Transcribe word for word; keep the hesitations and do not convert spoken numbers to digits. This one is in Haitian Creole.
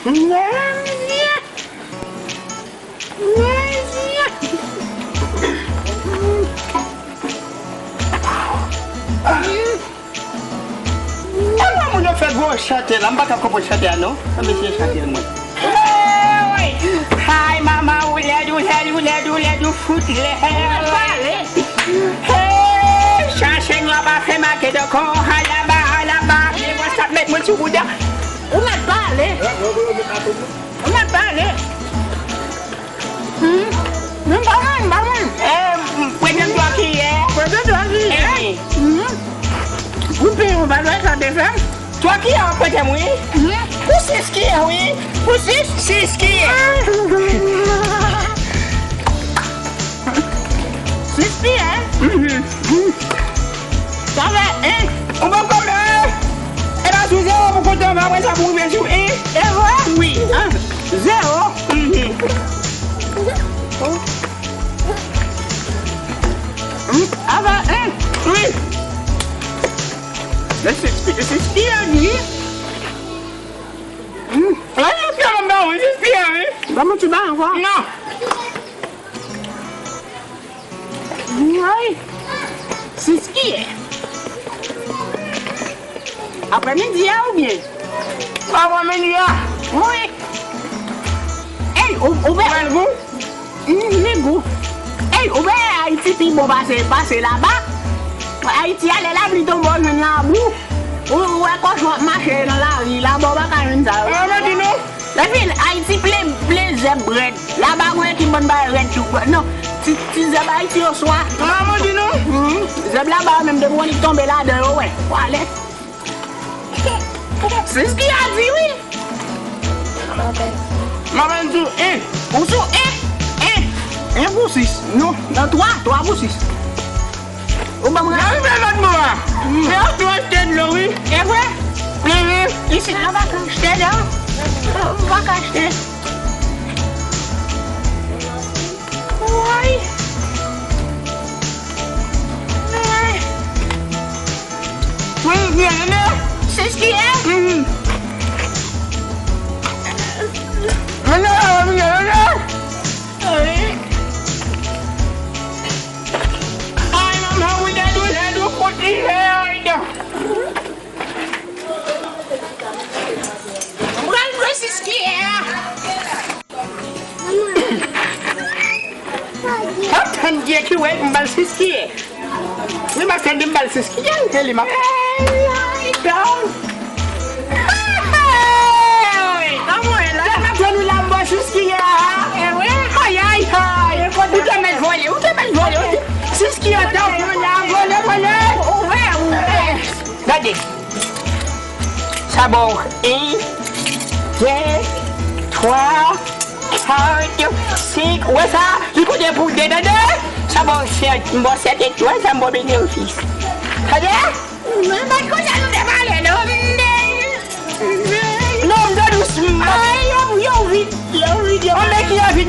Kòman moun yo fè gwo chante la? M pa ka konprann chante a non. Ann eseye chante l mwen. Hey! Hay manman, ou lèd, ou lèd, ou lèd, ou lèd, ou fout lèd. Ou mèt pale. Hey! Chache nwa pa fè make dòkò, alaba, alaba. Mwen sa met mwen sou bouda. Ou mèt pale. Ou mèt pale. Hmm. M pa mwen, m pa mwen. Eh, prete m twa kiyè. Prete twa kiyè. Eh. Hmm. Ou pen, ou pa dwe sa te fè. Twa kiyè w ap prete m, wi. Hmm. Pou sis kiyè, wi. Pou sis? Sis kiyè. Sis kiyè? Mhm. Sa fè en. Ou poko mè. E pa sou zewo pou konte anba, apre sa pou rive sou en. E vre? Wi. An. Zewo. Mhm. Hmm, ava en. Wi. Men se, se, se, se, se, hmm. Ay, se, se, se, se, se, wi. Ban mwen ti bagay ankò. Non. Ay. Sis kiyè. Aprèmidi a oubyen? Aprèmidi a. Wi. Ey, ou, ou wè l gou? Mm, li gou. Ey, ou wè Ayiti pi bon pase, pase laba? Ayiti a, lè lapli tonbe, ou jwenn labou. Ou, ou wè kochon ap mache nan lari, laba ou pa ka jwenn sa. Epi, Ayiti plen, plen zèb rèd. Laba gen ki bann bagay rèd tou. Non, ti, ti zèb Ayiti yo swa. An, mwen di nou. Mhm. Zèb laba yo menm, depi w annik tonbe ladan yo, wè. W alèz. Sis kiyè a di wi. M ap di w en. Ou sou en? En. En pou sis. Non, nan twa, twa pou sis. Ou ban mwen. Nan rive lòt bò a. Men yo tou achte dlo, wi. E vre? Mhm. Isi, nou pa ka achte dlo. Nou pa ka achte. Woy. Woy, byen, men. Sis kiyè? Mhm. Men, men, men, men. Ay, manman, ou lèd, ou lèd, ou fout li lèd. Pran sis kiyè a. Tann Dye ki wè m ba l sis kiyè. Wi, m ap tann di m ba l sis kiyè, e li m ap. Hey, hey, hey. Kòman w ye la? Lè m ap jwenn ou la, m ba w sis kiyè a. E wi. Ay, ay, ay. Ou te mèt vole, ou te mèt vole, ou te. Sis kiyè w te ap pran la, vole, vole. Ou wè, ou wè. Gade. Sa ba w en, de, twa, kat, senk. Ou wè sa? Li konte pou de, tande? Sa ba w sèt, m ba w sèt etwal, sa m ba w benefis. Tande? Mwen pa t konn sa nou te pale, non. Non, m te dous, m pa. Ay, yo, yo vit, yo vit, yo vit. Anben ki yo vit?